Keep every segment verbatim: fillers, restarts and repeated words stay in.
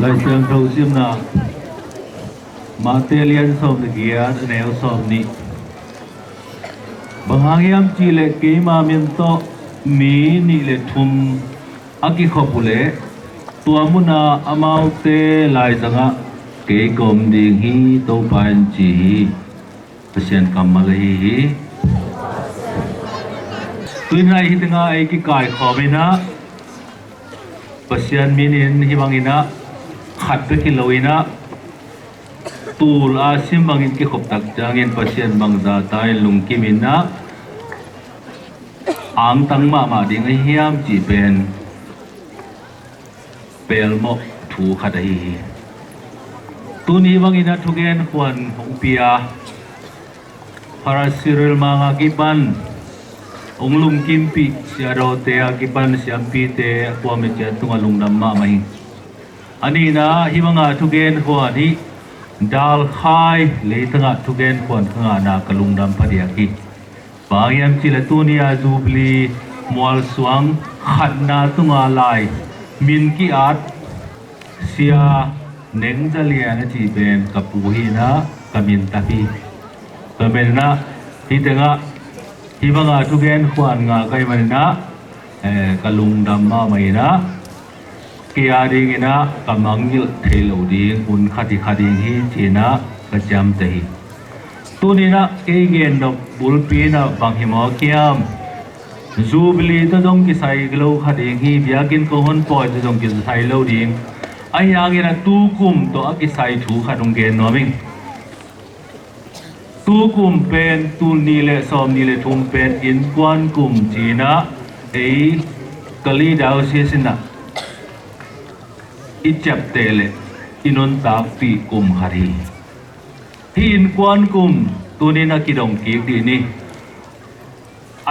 Lai Siangtho simna, Mate lian sawm le giat, a neu sawm nih. Bang hang hiam cihleh keima min tawh mi nih le thum a kikhop uhleh tua munah amaute laizangah kei ka om ding hi, Topa in ci hi. Pasian kammal ahi hi. Tuinah hih tengah ei kikaikhawm inah Pasian minin hih banginah khat bek hi loinah tul a sim bangin kikhop tak ciangin Pasian bangzata in lungkim inah angtang mahmah ding ahi hiam cih pen pelmawh thu khat ahi hi. Tuni bangin a thugen khuan hong pia Father Cyril Mang a kipan hong lungkimpih siadawte a kipan siampite a kuamah ciat tungah lungdam mahmah hi. A nihna hih banga thugen khuan hih dalkhai leitangah thugen khuan ka ngahna ka lungdam phadiak hi. Bang hiam cihleh tuni a Jubilee mualsuang khatna tunga lai min ki-at Sia Neng Za Lian a cih pen ka pu hi inah ka min tak hi. Tua maninah hih tengah hih banga thugen khuan ngah ka hih maninah, eh, ka lungdam mahmah inah kei a dinginah ka mangngilh thei lo ding hun khat hi kha ding hi ci-inah ka ciamteh hi. Tuninah kei gen nop bulpi inah bang hi mawk hiam? Jubilee tawh zong kisai lo kha ding hi, biakinn kong hon pawi tawh zong kisai lo ding. Ahi hanginah tukum tawh a kisai thu khat hong gen nuam ing. Tukum pen tul nih le sawm nih le thum pen innkuan kum ci-inah ei Kalay Diocese inah i ciapteh le i nuntakpih kum khat hi. Hih innkuan kum tuninah kidong kik dih ni.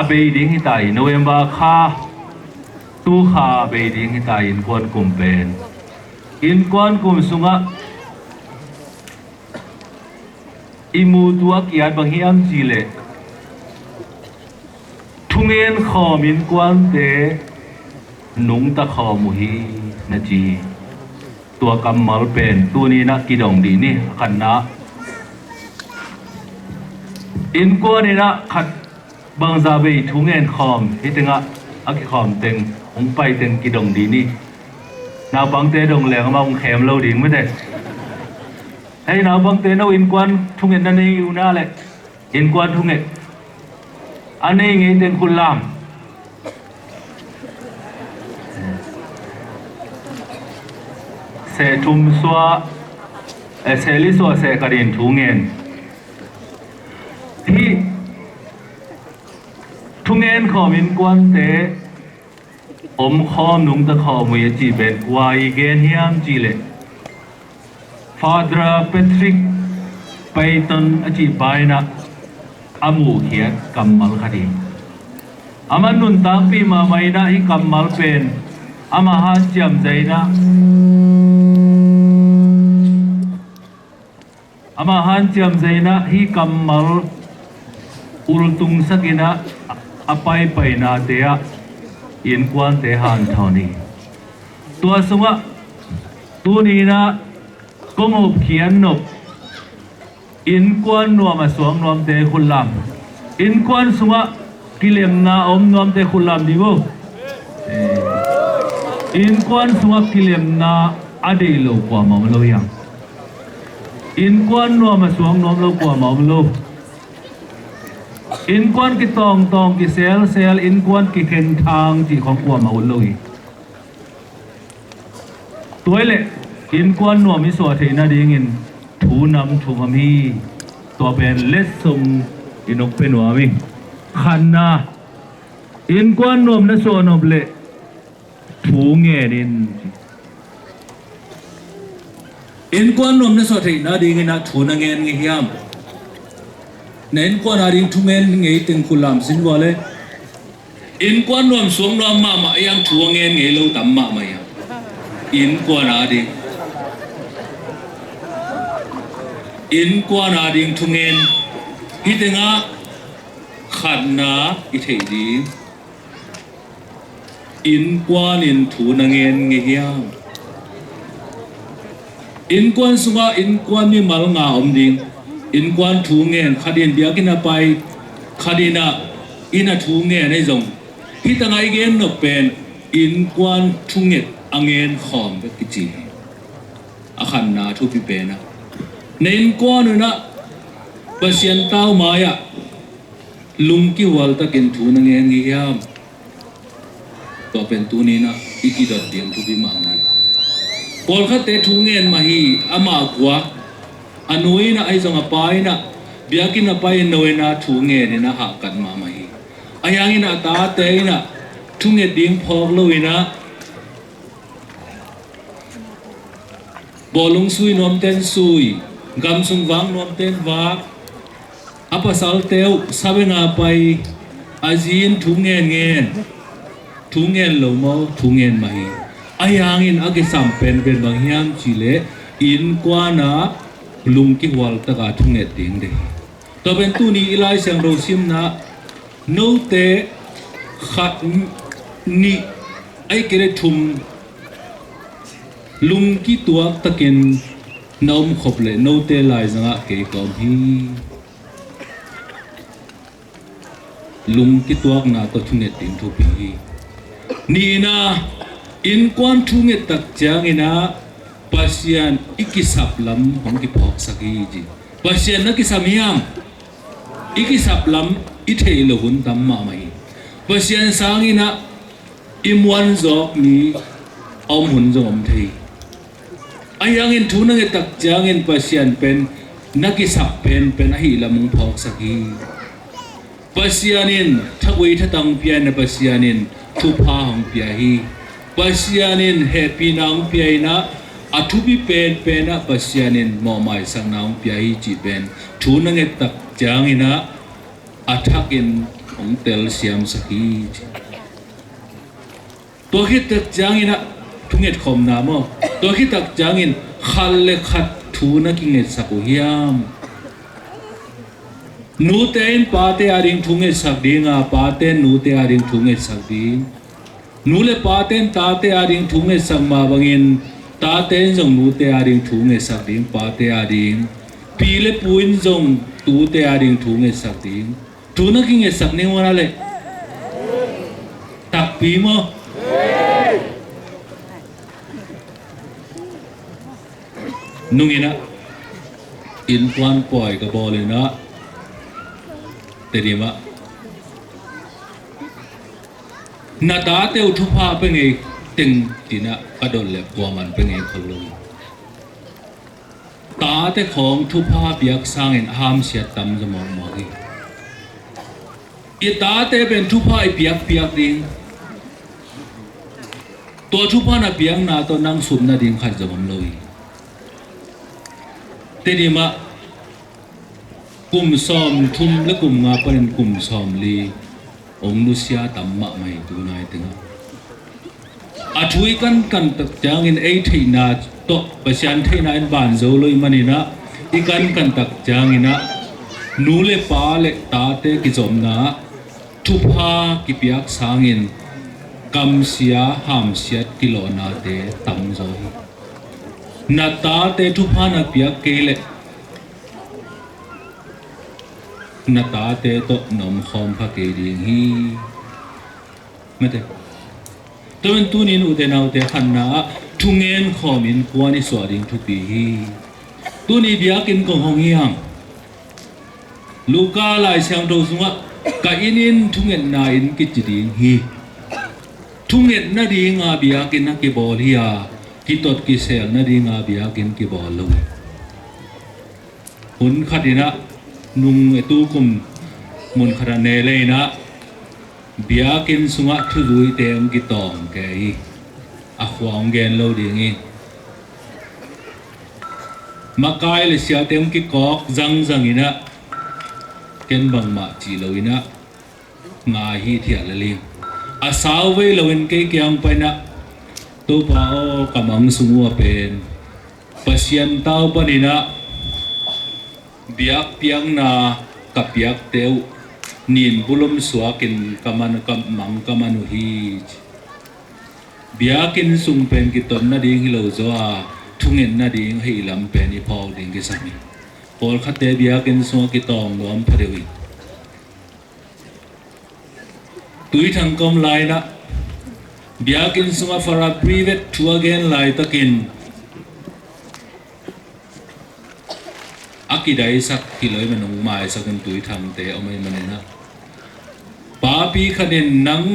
A bei ding hi ta hi, November kha, tu kha bei ding hi ta hi innkuan kum pen. Innkuan kum sungah i mutu a ki-at bang hiam cihleh thungen khawm innkuante nungta khawm uh hi na ci hi. Tua kammal pen tuninah kidong dih ni. A khatna, innkuan inah khat bangza bei thungen khawm hih tengah a kikhawm teng hong pai teng kidong dih ni. Naupangte dong leng amah hong khem lo ding mate. Hei naupangte, no innkuan thungen na nei uh na leh innkuan thungen a nei ngei teng khut lam. Seh thum suah, eh, seh li suah seh khat in thungen. Hih thungen khawm innkuante om khawm nungta khawm uh hi a cih pen kua i gen hiam cihleh Father Patrick Peyton a cih pa inah a muhkhiat kammal khat hi. Amah nuntakpih mahmah inah hih kammal pen amah hanciam zainah amah hanciam zainah hih kammal ultungsak inah a paipainate ah innkuante hanthawn hi. Tua sungah tuninah kong hopkhiat nop innkuan nuam a suak nuamte khut lam. Innkuan sungah kilemna a om nuamte khut lam dih uh. Eh, innkuan sungah kilemna a deih lo kuamah om lo hiam? Innkuan nuam a suak nuam lo kuamah om lo. Innkuan kitawngtawng, kiselsel, innkuan kikhenthang cih khawng kuamah ut lo hi. Tua hi leh innkuan nuam i suah theih nadingin thu nam thu ngam hi. Tua pen letsong i nong pia nuam hi. Khatna, innkuan nuam na suah nop leh thu ngen in. Innkuan nuam na suah theih nadingin ah thu na ngen ngei hiam? Na innkuan ading thu ngen ngei teng khut lam sin vua le. Innkuan nuam suang nuam mahmah hiam, thu a ngen ngei lo tam mahmah hiam? Innkuan ading. Innkuan ading thu ngen. Hih tengah khatna i theih ding. Innkuan in thu na ngen ngei hiam? Innkuan sungah innkuan mimal nga om ding. Innkuan thu ngen, khat in biakinn a pai, khat in ah inn a thu ngen ahi zong, hih tangah i gen nop pen innkuan thunget a ngen khawm bek kici hi. A khatna thupi pen ah, na innkuan un ah Pasian tau mai-ah lungkihual takin thu na ngen ngei hiam? Tua pen tuni-in ah i kidot ding thupi mahmah hi. Pawlkhatte thu ngen mah hi, amah kua, a nu in ah ahi zong a pa in ah, biakinn a pai in no in ah thu ngen in ah hahkat mahmah hi. Ahi hangin a tate in ah thunget ding phawk lo in ah, bawlung sui nuamten sui, gamsung vak nuamten vak, a pasalte uh sabenga pai, a zi in thu ngen ngen, thu ngen lo maw, thu ngen mah hi. Ahi hangin a kisam penpen bang hiam cihleh, innkuan ah lungkihual taka thunget ding deih hi. Tua pen tuni i Lai Siangtho simna, note khat, nih, ahih kei leh thum lungkituak takin na om khop leh note laizangah kei ka om hi. Lungkituakna tawh thunget ding thupi hi. Nihna, innkuan thunget tak ciangin ah Pasian i kisap lam hong kiphawksak hi ci. Pasian na kisam hiam? I kisap lam i theih loh hun tam mahmah hi. Pasian sangin ah i muanzawk mi a om hun zong om thei hi. Ahi hangin thu na nget tak ciangin Pasian pen na kisap penpen ahih lam hong phawksak hi. Pasian in thagui thatang pia in ah, Pasian in thupha hong pia hi. Pasian in hehpihna hong pia in ah, a thupi penpen ah Pasian in mawhmaisakna hong pia hi cih pen thu na nget tak ciangin ah a thakin hong telsiamsak hi ci. Tua khit tak ciangin ah thunget khawmna maw? Tua khit tak ciangin khat le khat thu na kingetsak uh hiam? Nute in pate ading thu ngetsak ding a, pate in nute ading thu ngetsak ding. Nu le pate in tate ading thu ngetsak mah bangin tate in zong nute ading thu ngetsak ding, pate ading. Pi le pu in zong tute ading thu ngetsak ding. Thu na kingetsak ning uh a leh takpi maw? Nung in ah innkuan pawi ka bawl in ah Tedim ah, na tate uh thupha pe ngei teng ci-in ah ka dot leh kuaman pe ngei khol lo hi. Tate khawng thupha piak sangin a hamsiat tam zaw mawkmawk hi. I tate pen thupha i piakpiak ding, tua thupha na piakna tawh nang sup nading khat zong om lo hi. Tedim ah kum sawmthum le kum nga panin kum sawmli hong nusia tam mahmah hi tu nai tengah. A thu i kankan tak ciangin ei theihna tawh, Pasian theihna in ban zo lo i hih manin ah, i kankan tak ciangin ah nu le pa le tate kizopna ah thupha kipiak sangin kamsia hamsiat kilawhnate tam zaw hi. Na tate thupha na piak kei leh na tate tawh na omkhawm kha kei ding hi. Mate. Tua in tuni in ute naute khanna ah thungen khawm innkuan i suah ding thupi hi. Tuni biakinn kong hong hiam? Luka Lai Siangtho sungah ka inn in thungetna inn kici ding hi. Thunget nadinga biakinn a kibawl hi a, kitot kisel nadinga biakinn kibawl lo hi. Hun khat in ah nung e, tu kum mun khat ah ne le in ah biakinn sungah thuzuite hong kitawng kei hi. A khua hong gen lo ding hi. Makai le siate hong kikawk zangzang in ah ken bangmah cih lo in ah ngai hithiat lel hi. A sau vei lo in kei kiang pan ah, Topa aw, ka mang sung uh a pen Pasian tau panin ah biakpiakna ka piakte uh nin bulom suakin ka man, ka mang ka man uh hi. Biakinn sung pen kitot nading hi lo zaw a, thungetna ding ahih lam pen i phawk ding kisam hi. Pawlkhatte biakinn sungah kitawng nuam phadeuh hi. Tuithang kom lai-inah biakinn sungah Farabri vet thu a gen laitakin a kidaisak hi lo, i manung maisak in Tuithangte om ahih maninah, papi khat in nang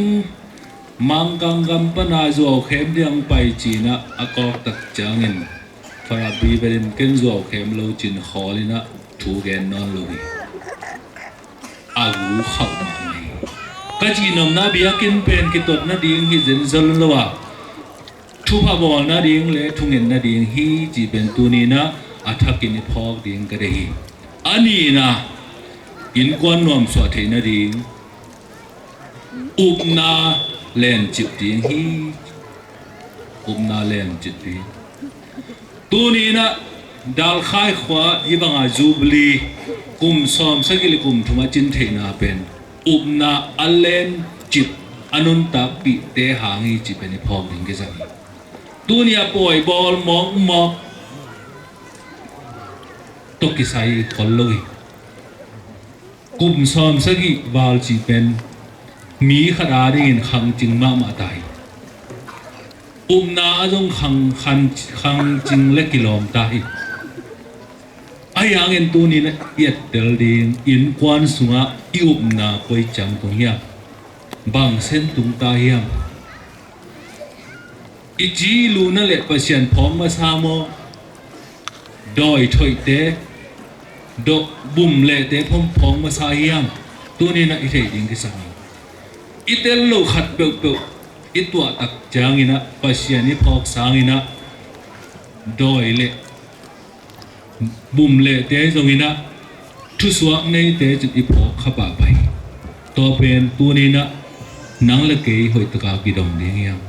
Mangkang gam pana zuaukhem ding pai ci-inah a kawk tak ciangin Farabri vet in ken zuaukhem lo ci-in khawl inah thu gen nawn lo hi. A gu khauh mahmah hi. Ka cihnopna, biakinn pen kitot nading hi zenzen lo a, thupha bawl nading le thunget nading hi cih pen tuni-inah a thakin i phawk ding ka deih hi. A nihna, innkuan nuamsuah theih nading upna lencip ding hi. Upna lencip ding. Tuni-inah Dalkhai khua hih banga Jubilee kum sawmsagih le kum thum a cin theihna pen upna a lencip, a nuntakpihte hang hi cih pen i phawk ding kisam hi. Tuni a pawi bawl mawkmawk tawh kisai khol lo hi. Kum sawmsagih val cih pen mi khat adingin khangcing mahmah ta hi. Upna ah zong khang, khang, khangcing le kilawm ta hi. Ahi hangin tuni-in i ettel ding, innkuan sungah i upna koi ciang tung hiam? Bang sen tung ta hiam? I ci i luna le Pasian phawk masa maw? Dawi thoihte, dawh bum lehte phawk masa hiam? Tuni-inah i theih ding kisam hi. I tel loh khat peuhpeuh i tuah tak cianginah, Pasian i phawk sanginah, dawi le bum lehte zonginah, thusuak neite cin i phawk kha pahpah hi. Tua pen tuni-inah nang le kei hoihtaka kidong ding hiam?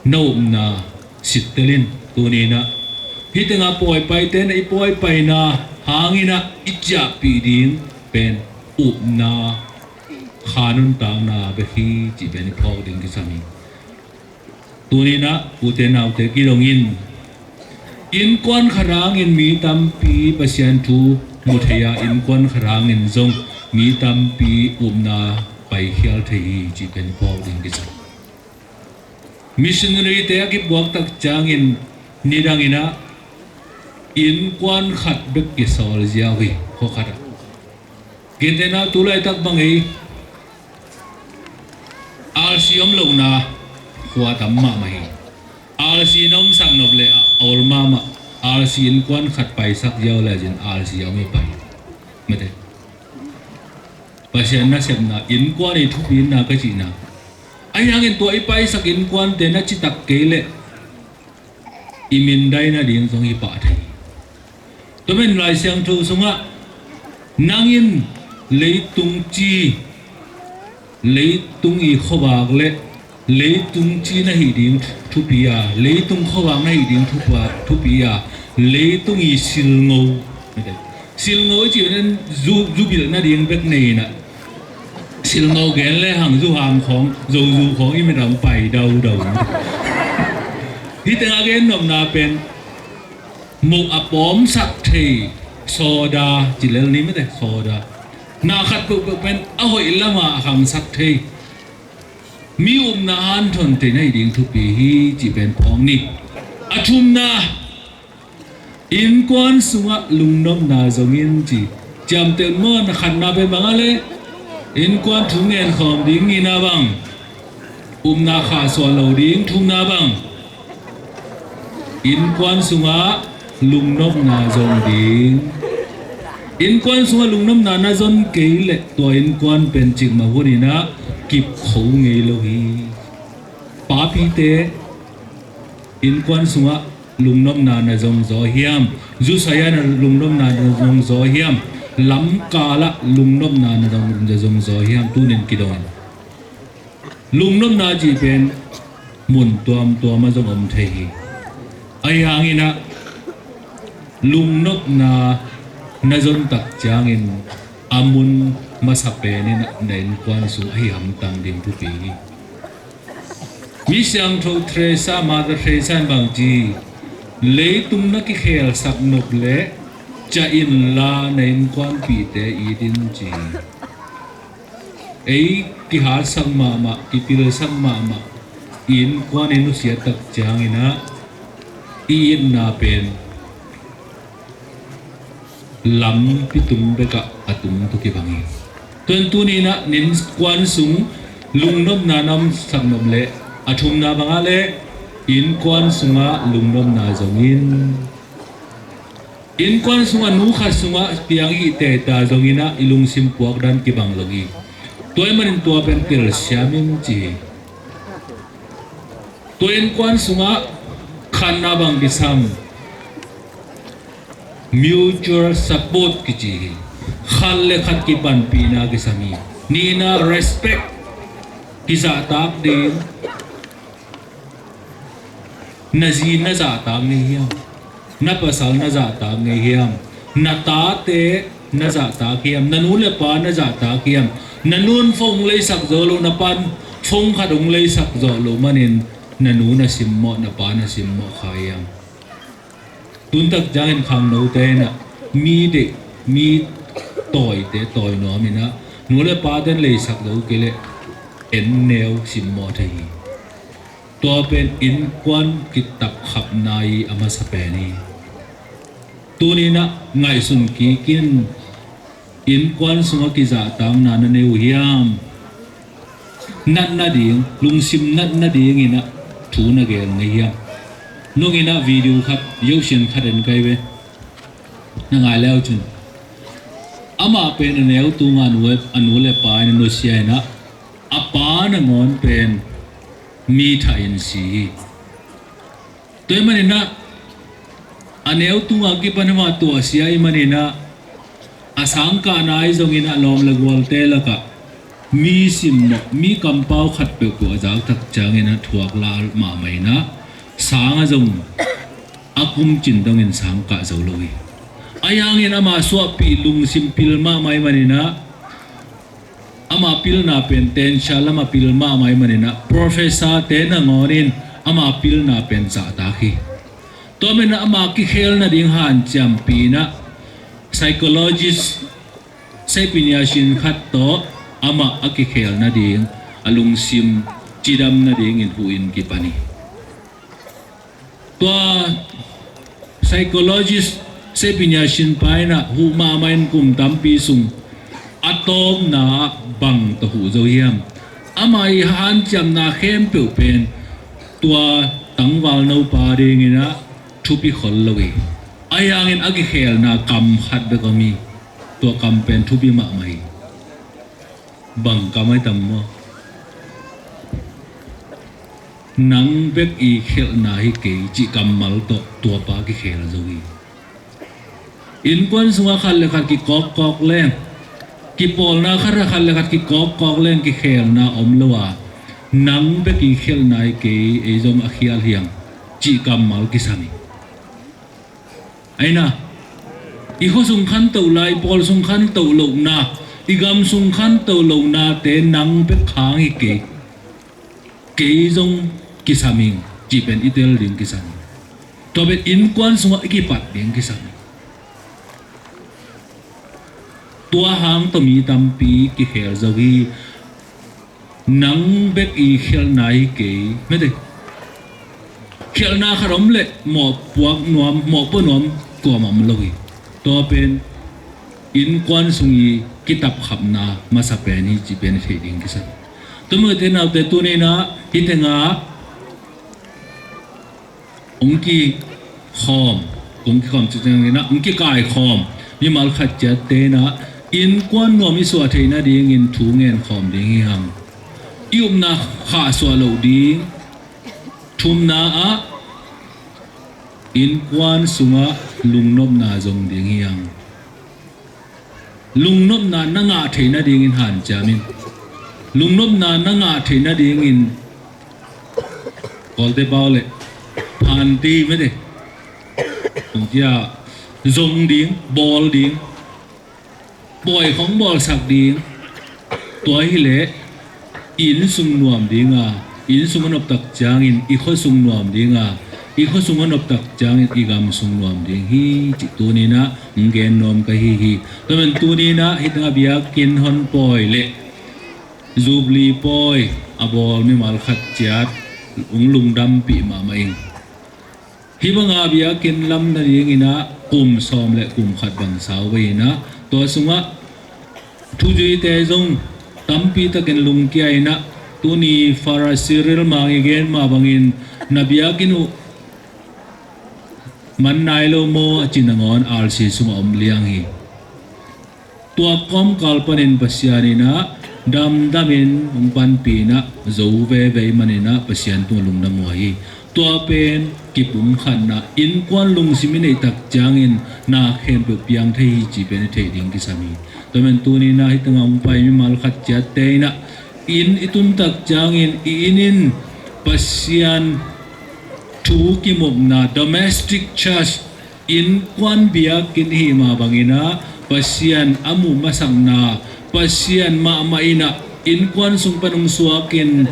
Na upna sittel in tuni-inah, hih tengah pawipaite na i pawipaina hanginah i ciahpih ding pen upna kha nuntakna bek hi cih pen i phawk ding kisam hi. Tuni-inah ute naute kidongin, innkuan khat hangin mi tampi Pasian thu mu thei a, innkuan khat hangin zong mi tampi upna paikhial thei hi cih pen i phawk ding kisam. Missionary-te a kipuak tak ciangin nidanginah innkuan khat bek kisawl ziau hi, khua khatah. Gentehna tu laitak bang ei, R C om lohna khua tam mahmah hi. R C na omsak nop le a ol mahmah. R C innkuan khat paisak ziau le zin R C a om hi pai. Mate. Pasian nasepna, innkuan i thupina ka cihna. Ahi hangin tua i paisak innkuante na citak kei leh i mindai nading zong hi pah thei. Tua manin Lai Siangtho sungah nang in leitung ci, leitung i khuavak le leitung ci na hih ding thupi a, leitung khuavak na hih ding thupa, thupi a, leitung i silngo. Silngo i cih pen zu, zu bilh nading bek nei inah, silngo gen le hang zu hang khawng, zo zu khawng i mit ah hong pai daudau. Hih tengah gen nopna pen moh a pawmsak thei, soda ci lel ni mate, soda. Na khat peuhpeuh pen a hoih lamah a khangsak thei, mi upna hanthon thei na hih ding thupi hi cih pen phawk ni. A thumna, innkuan sungah lungnopna zong in ci. Ciamteh un maw, na khatna pen bang a le, innkuan thu ngen khawm ding in a bang, upna khahsuah lo ding. Thumna bang, innkuan sungah lungnopna zong ding. Innkuan sungah lungnopna na zon kei leh tua innkuan pen cikmah huninah kipkho ngei lo hi. Papite, innkuan sungah lungnopna na zongzaw hiam? Zusai-a na lungnopna na zongzaw hiam? Lamkalah lungnopna na zong, na zongzaw hiam? Tunin kidong in. Lungnopna cih pen mun tuamtuam ah zong om thei hi. Ahi hanginah lungnopna na zon tak ciangin a mun masa peninah na innkuan sung ahi hamtang ding thupi hi. Mi siangtho Teresa, Mother Teresa in bang ci, Leitung na kikhelsak nop leh ciah inla na innkuanpihte it in ci hi. Ei kihatsak mahmah, kipilsak mahmah, innkuan i nusiat tak ciangin ah i itna pen lampi tung bekah a tung tawh kibang hi. Tua in tuni-in ah innkuan sung lungnopna na omsak nop leh, a thumna bangah leh innkuan sungah lungnopna zong in. Innkuan sungah nu khat sungah piang i hih teh ta zongin ah i lungsim puakdan kibang lo hi. Tua ahih manin tua pen telsiam in ci hi. Tua innkuan sungah khatna bang kisam, mutual support kici hi. Khat le khat kipanpihna kisam hi. Nihna, respect, kizahtak ding. Na zi na zahtak ngei hiam? Na pasal na zahtak ngei hiam? Na tate na zahtak hiam? Na nu le pa na zahtak hiam? Na nu'n phone leisak zo lo, na pa'n phone khat hong leisak zo lo manin na nu na simmawh, na pa na simmawh kha hiam? Tun tak ciangin khangnote in ah mi deih, mi tawite tawi nuam in ah, nu le pate'n leisak zo kei leh en neu simmawh thei hi. Tua pen innkuan kitapkhapna i a masa pen hi. Tuni-in ah ngaihsun kik in, innkuan sungah kizahtakna na nei uh hiam? Natna ding, lungsim natna dingin ah thu na geel ngei hiam? Nung in ah video khat, yosin khat en kai ve. Na ngai le uh cin. Amah pen a neu tungah a nu, a nu le pa in a nusia in ah, a pa nangawn pen mi thah in si hi. Tua ahih manin ah a neu tungah kipan amah tuahsia ahih manin ah a sangkahna ahi zongin a lawm le gualte lakah mi simmawh, mi kampau khat peuhpeuh a zak tak ciangin ah thuak la mahmah in ah sang ah zong a kumcin dongin sangkah zo lo hi. Ahi hangin ama suahpih lungsim pil mahmah ahih manin ah ama pilna pen tensia lam a pil mahmah ahih manin ah professor te nangawn in ama pilna pen zahtak hi. Tua manin ah ama kikhel nading hanciampih in ah psychologist Seipiniasin khat tawh amah a kikhel nading, a lungsim cidam nadingin huh in kipan hi. Tua psychologist Seipiniasin pa in ah huh mahmah in kum tampi sung a tawpna ah bang tawh huh zo hiam? Ama i hanciamna khempeuh pen tua tangvalno pa dingin ah thupi khol lo hi. Ahi hangin a kikhelna kam khat bek om hi. Tua kam pen thupi mahmah hi. Bang kam ahi tam maw? Nang bek i khelhna hi kei cih kammal tawh tua pa kikhel zo hi. Innkuan sungah khat le khat kikawkkawk leng, kipawlna khat ah khat le khat kikawkkawk leng kikhelna om lo a, nang bek i khelhna hi kei, ei zong a khial hiang cih kammal kisam hi. Aina, i khua sung khantoh lai, i pawl sung khantoh lohna, i gam sung khantoh lohnate nang bek khang hi kei. Kei zong kisam ing cih pen i tel ding kisam ing. Tua pen innkuan sungah i kipat ding kisam ing. Tua hang tawh mi tampi kikhel zo hi. Nang bek i khelhna hi kei, mete. Khelhna khat om leh mawhpuak nuam, mawhpua nuam kuamah om lo hi. Tua pen innkuan sung i kitapkhapna masa pen hi cih pen i theih ding kisam. Tua mah te naute, tuni-in ah hih tengah hong kikhawm, hong kikhawm cih ciangin ah hong kikaikhawm mimal khat ciatte in ah innkuan nuam i suah theih nadingin thu ngen khawm ding hi hang. I upna khahsuah loh ding. Thumna ah innkuan sungah lungnopna zong ding hi hang. Lungnopna na ngah theih nadingin hanciam in. Lungnopna na ngah theih nadingin Kawlte pau le phanti mete, kong cia, zong ding, bawl ding, pawi khong bawlsak ding. Tua hileh i innsung nuam ding a, i innsung a noptak ciangin i khuasung nuam ding a, i khua sung a noptak ciangin i gam sung nuam ding hi cih tuninah hong gen nuam ka hi hi. Tua man tuninah hih tengah biakinn hon pawi le Jubilee pawi a bawl mimal khat ciat hong lungdampih mahmah ing. Hih banga biakinn lam nadinginah kum sawm le kum khat bang sau vei inah tua sungah thuzuite zong tampi takin lungkia inah tuni Father Cyril Mang i gen mah bangin na biakinn uh man nai lo maw a ci nangawn R C sungah om liang hi. Tua kawmkal panin Pasian inah damdamin hong panpih inah zo veve maninah Pasian tungah lungdam uh hi. Tua pen kipumkhatna innkuan lungsim i neihtak ciangin na khempeuh piang thei hi cih pen i theih ding kisam hi. Tua man tuninah hih tengah hong pai mimal khat ciatte inah inn i tuntak ciangin i inn in Pasian thu kimupna domestic church innkuan biakinn i hih mah banginah Pasian a muh masakna Pasian mahmah inah innkuan sung pan hong suakin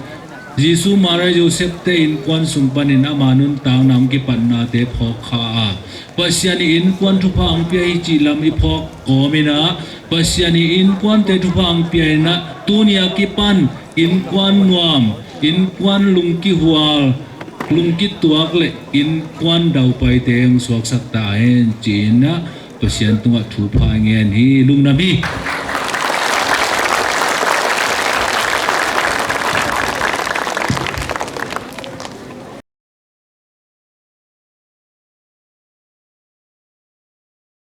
Jesu Maria Joseph te innkuan sung panin ama nuntakna hong kipatnate phawk kha a Pasian i innkuan thupha hong pia hi cih lam i phawk kawm inah Pasian i innkuante thupha hong pia inah tuni a kipan innkuan nuam innkuan lungkihual lungkituak le innkuan daupaite hong suaksak ta hen ci inah Pasian tungah thupha ngen hi. Lungdam hi.